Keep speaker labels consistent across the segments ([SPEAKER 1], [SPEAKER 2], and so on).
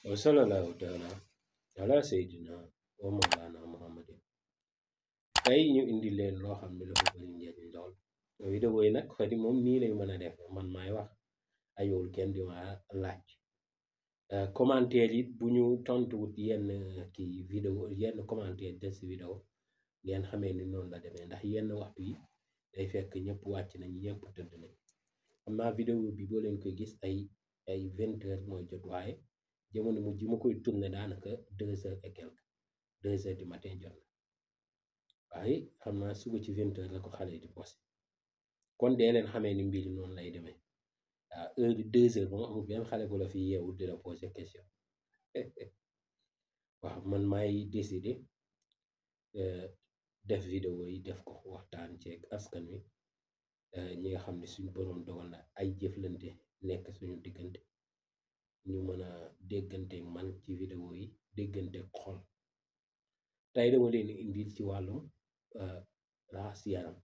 [SPEAKER 1] وصلى الله تعالى على سيدنا ومولانا محمد tey ñu indi leen loo xam ne dafa bëri njëriñ lool vidéo yi nag fadi moom nii lay mën a def man maay wax ayowul kenn di ma laaj commentaire yi bu ñu tontuwut yenn kii vidéo yenn commentaire des vidéo ngeen xamee ni noonu la demee ndax yenn waxtu yi day fekk ñëpp wàcc nañ ñëpp tëdd nañ xam naa vidéo bi boo leen koy gis ay 20 heures mooy jot waaye jamono mujj ma koy tourné daanaka 2 heures et quelque 2 heures du matin jot na waaye xam naa suba ci 20 heures la ko xale di posté kon dee leen xamee ni mbiri noonu lay demee waaw heure bi 2 heures moom amul benn xale bu la fi yeewul di la posé question waaw man maay décidé def vidéo yi def ko waxtaan ceeg askan wi ñi nga xam ne suñu boroom dogal na ay jëflante nekk suñu diggante ñu mën a déggante man ci vidéo yi déggante xol tey dama leen indil ci wàllum raxas yaram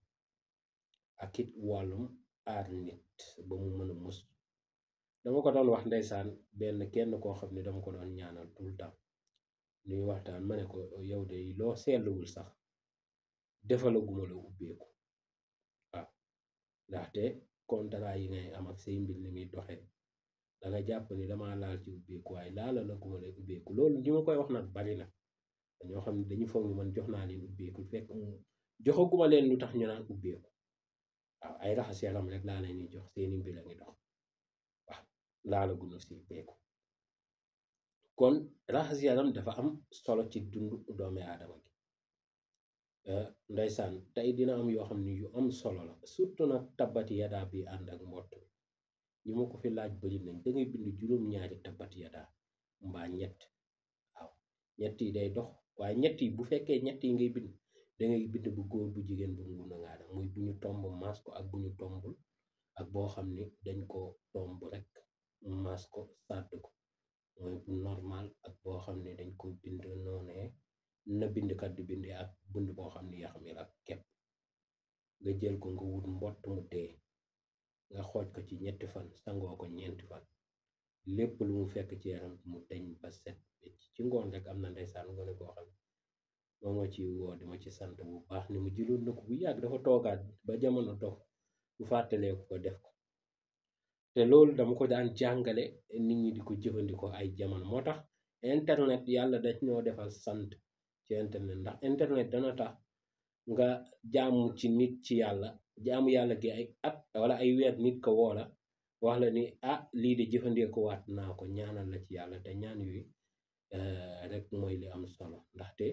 [SPEAKER 1] ak it wàllum aar nit ba mu mën a mus dama ko doon wax ndeysaan kenn koo xam ne dama ko doon ñaanal tout le temps ñuy waxtaan ma ne ko yow de loo seetluwul sax defalaguma la ubbeeku waaw ndaxte contrat yi ngay am ak say mbir ni muy doxee da nga jàpp ni dama laal ci ubbeeku waaye laalalaguma la ubbeeku loolu ñi ma koy wax nag bari na ñoo xam ne dañu foog ni man jox naa leen ubbeeku fekk joxaguma leen lu tax ñu naan ubbeeku waaw ay raxas yaram rek laa leen di jox seeni mbir a ngi dox waaw laalaguma si ubbeeku kon raxas yaram dafa am solo ci dundu doomi aadama gi ndeysaan tey dina am yoo xam ne yu am solo la surtout nag tabbati yadaa bi ànd ak mbott ñi ma ko fi laaj bari nañ da ngay bind juróom-ñaari tabbati yadaa mbaa ñett waaw ñett yi day dox waaye ñett yi bu fekkee ñett yi ngay bind dangay bind bu góor bu jigéen bu nguna ngaa dam muy bu ñu tomb maas ko ak bu ñu tombul ak boo xam ne dañ ko tomb rek maas ko sàdd ko mooy bu normal ak boo xam ne dañ ko bind noonee na bindkat di bindee ak bund boo xam ne yaxam la ak kepp nga jël ko nga wut mbott mu dee nga xooj ko ci ñetti fan sangoo ko ñeenti fan lépp lu mu fekk ci yaram mu deñ ba set ci ngoon rek am na ndeysaan nga ne koo xam moo ma ci woo dima ci sant bu baax ni mu jëloon na ko bu yàgg dafa toogaat ba jamono dox bu fàttaleeku ko def ko te loolu dama ko daan jàngale nit ñi di ko jëfandikoo ay jamono moo tax internet yàlla dañ ñoo defal sant ci internet ndax internet dana tax nga jaamu ci nit ci yàlla jaamu yàlla gi ay at wala ay weer nit ko woola wax la ni lii de jëfandikoo waat naa ko ñaanal la ci yàlla te ñaan yooyu rek mooy li am solo ndaxte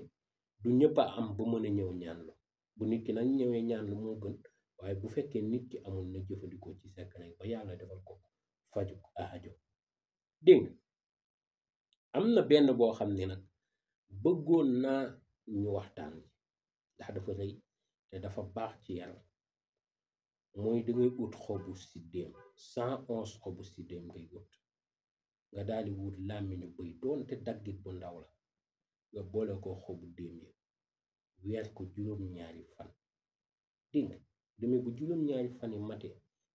[SPEAKER 1] du ñëpp a am bu mën a ñëw ñaanlu bu nit ki nag ñëwee ñaanlu moo gën waaye bu fekkee nit ki amul na jëfandikoo ci secret ba yàlla defal ko faju aajo dégg am na benn boo xam ne nag bëggoon naa ñu waxtaan ndax dafa rëy te dafa baax ci yaram mooy dangay ut xobu siddéem 111 xobu siddéem ngay ut nga daal di wut làmmiñu bëy doonte daggit bu ndaw la nga boole ko xobu déem yi weer ko juróom-ñaari fan dégg nga demee bu juróom-ñaari fan yi mate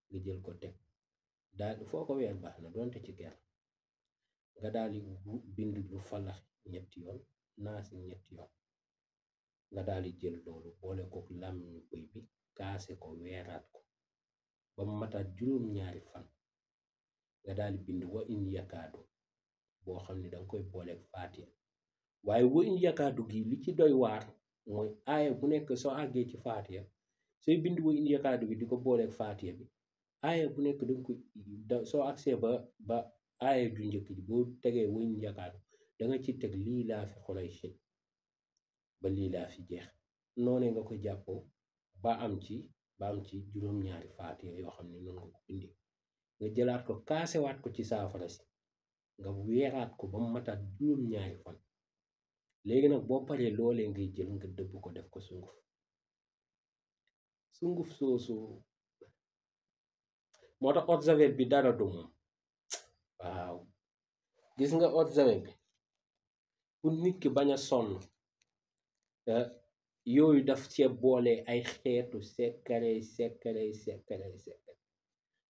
[SPEAKER 1] nga jël ko teg daal foo ko weer baax na doonte ci ger nga daal di bind lu falax ñetti yoon naasi ñetti yoon nga daal di jël loolu boole ko làmmiñu bëy bi kaase ko weeraat ko ba mataat juróom-ñaari fan nga daal di bind wa in yakaadu boo xam ne danga koy boole faatiya waaye wa in yakaadu gi li ci doy waar mooy aaya bu nekk soo àggee ci faatiya sooy bind wa in yakaadu bi di ko boole faatiya bi aaya bu nekk danga ko soo agsee ba aaya ju njëkk ji boo tegee wa in yakaadu danga ci teg lii laa fi xolay shin ba lii laa fi jeex noonee nga ko jàppoo ba am ci juróom-ñaari faatiya yoo xam ne noonu nga ko bindee nga jëlaat ko kaasewaat ko ci saafara si nga weeraat ko ba mataat juróom-ñaari fan léegi nag boo paree loolee ngay jël nga dëbb ko def ko sunguf soosu moo tax eau de javel bi dara du moom waaw gis nga eau de javel bi pour nit ki bañ a sonn yooyu daf cee boole ay xeetu sekkare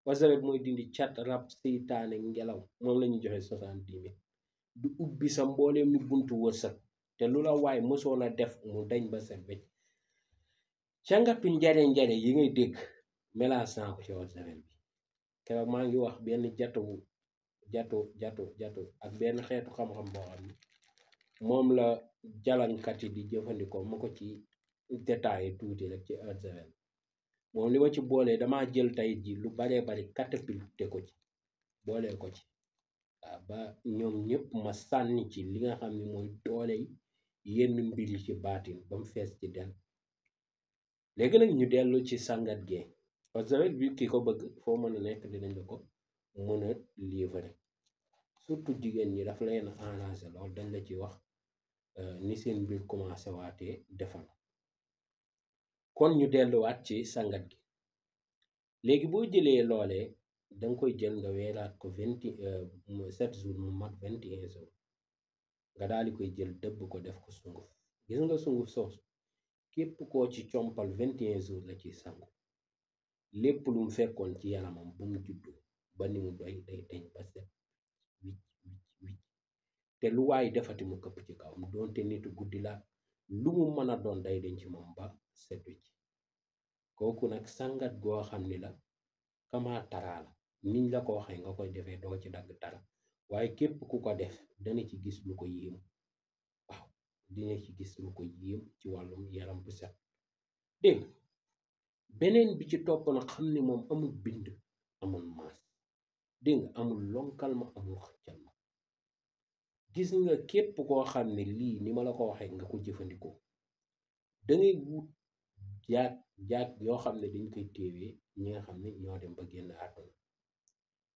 [SPEAKER 1] eau de javel mooy dindi cat rab seytaane ngelaw moom la ñuy joxe 70 000 du ubbi sa mbooleem mi buntu wërsëg te lu la waay mësoon a def mu dañ ba set wecc càngatu njare yi ngay dégg mélange naa ko ci eau de javel bi keroog maa ngi wax benn jatu ak benn xeetu xam-xam boo xam ne moom la jalankat yi di jëfandikoo ma ko ci détaillé tuuti rek ci eau de javel moom li ma ci boolee damaa jël tey ji lu baree bari catapulte ko ci boolee ko ci waaw ba ñoom ñëpp ma sànni ci li nga xam ne mooy doole yenn mbir yi ci baatin ba mu fees ci del léegi nag ñu dellu ci sangat gee eau de javel bi ki ko bëgg foo mën a nekk dinañ la ko mën a livrer surtout jigéen ñi dafa leen arrangé lool dañ la ci wax ni seen mbir commencé waatee defal kon ñu delluwaat ci sangat gi léegi boo jëlee loolee danga koy jël nga weeraat ko 7 jours mu mat 21 jours nga daal di koy jël dëbb ko def ko sunguf gis nga sunguf soosu képp koo ci compal 21 jours la ciy sangu lépp lu mu fekkoon ci yaramam bu mu juddu ba ni mu doy day deñ ba set wicc te lu waay defati mu këpp ci kawam doonte nitu guddi la lu mu mën a doon day deñ ci moom ba set wicc kooku nag sangat goo xam ni la kama taraa la niñ la ko waxee nga koy defee doo ci dagg dara waaye képp ku ko def dana ci gis lu ko yéem waaw dina ci gis lu ko yéem ci wàllum yaram bu set dégg beneen bi ci topp na xam ni moom amul bind amul maas dégg nga amul lonkal ma amul xëccal ma gis nga képp koo xam ne lii ni ma la ko waxee nga ko jëfandikoo dangay wut jaag yoo xam ne dañ koy téewee ñi nga xam ne ñoo dem ba génn àdduna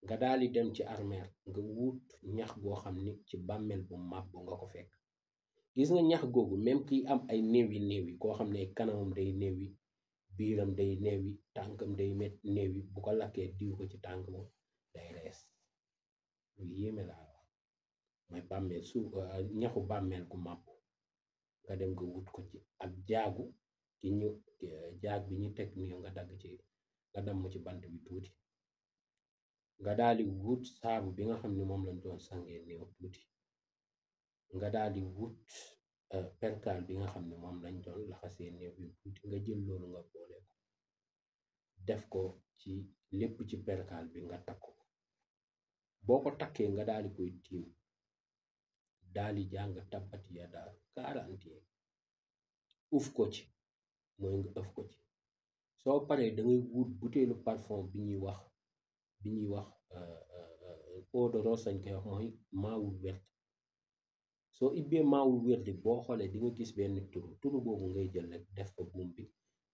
[SPEAKER 1] nga daal di dem ci armeel nga wut ñax goo xam ni ci bàmmeel bu màbb nga ko fekk gis nga ñax googu même kiy am ay néewi koo xam ne kanamam day néewi biiram day néewi tànkam day néewi bu ko lakkee diw ko ci tànk moom day rees lu yéeme laa wax mooy bàmmeel ñaxu bàmmeel gu màbb nga dem nga wut ko ci ak jaag bi ñu teg nii nga dagg ci nga damm ci bant bi tuuti nga daal di wut saabu bi nga xam ne moom lañ doon sangee néew tuuti nga daal di wut perkaal bi nga xam ne moom lañ doon laxasee néew bi tuuti nga jël loolu nga boole ko def ko ci lépp ci perkaal bi nga takk ko boo ko takkee nga daal di koy tiim daal di jàng tabbat yadaa 40 uf ko ci mooy nga ëf ko ci soo paree da ngay wut butéelu parfum bi ñuy wax eau de rose lañ koy wax mooy maawul wert soo ibbee maawul wert boo xoolee di nga gis benn turu boobu ngay jël rek def ko buum bi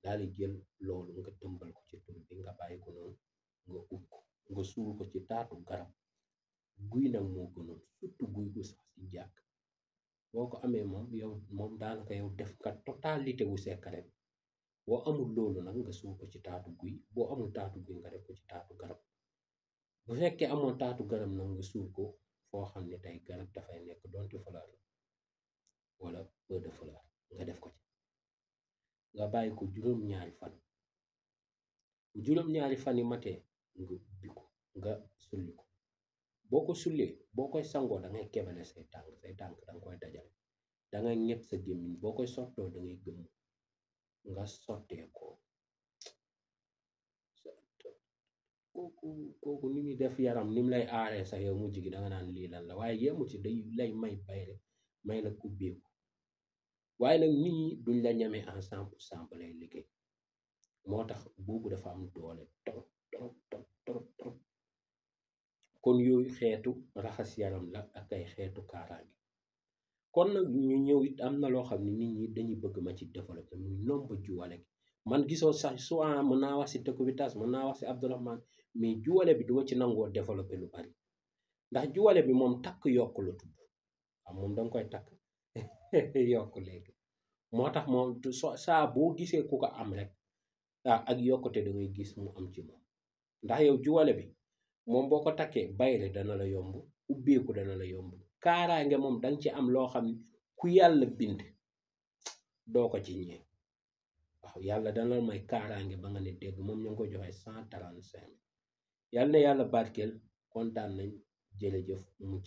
[SPEAKER 1] daal di jël loolu nga tëmbal ko ci tur bi nga bàyyi ko noonu nga ub ko nga suul ko ci taatu garab guy nag moo gënoon surtout guy gu sax ci jàkk boo ko amee moom daanaka yow def nga totalité wu secret bi boo amul loolu nag nga suul ko ci taatu guy boo amul taatu guy nga def ko ci taatu garab bu fekkee amoon taatu garab nag nga suul ko foo xam ne tey garab dafay nekk doonte fleur wala peu de fleur nga def ko ci nga bàyyi ko juróom-ñaari fan bu juróom-ñaari fan yi matee nga ubbi ko nga sulli ko boo ko sullee boo koy sangoo da ngay kebale say tànk da nga koy dajale da ngay ñett sa gémmiñ boo koy sottoo da ngay gëmm nga sottee ko kooku ni muy def yaram ni mu lay aaree sax yow mujj gi da nga naan lii lan la waaye yemu ci day lay may bayre may la ubbeeku waaye nag nit ñi duñ la ñamee en 100% ba lay liggéey moo tax boobu dafa am doole trop kon yooyu xeetu raxas yaram la ak ay xeetu kaaraange kon nag ñu ñëw it am na loo xam ne nit ñi dañuy bëgg ma ci développé muy nomba juwale gi man gisoo sax soit mën naa wax si Décubitas mën naa wax si Abdourahmane mais juwale bi duma ci nangoo développé lu bari ndax juwale bi moom takk yokk la tudd waaw moom danga koy takk yokk léegi moo tax moom saa boo gisee ku ko am rek ak yokkute da ngay gis mu am ci moom ndax yow juwale bi moom boo ko takkee bayre dana la yomb ubbeeku dana la yomb kaaraange moom danga ci am loo xam ne ku yàlla bind doo ko ci ñee waaw yàlla dana la may kaaraange ba nga ne dégg moom ñu ngi ko joxe 135 yàlla na yàlla barkeel kontaan nañ jërëjëf mucc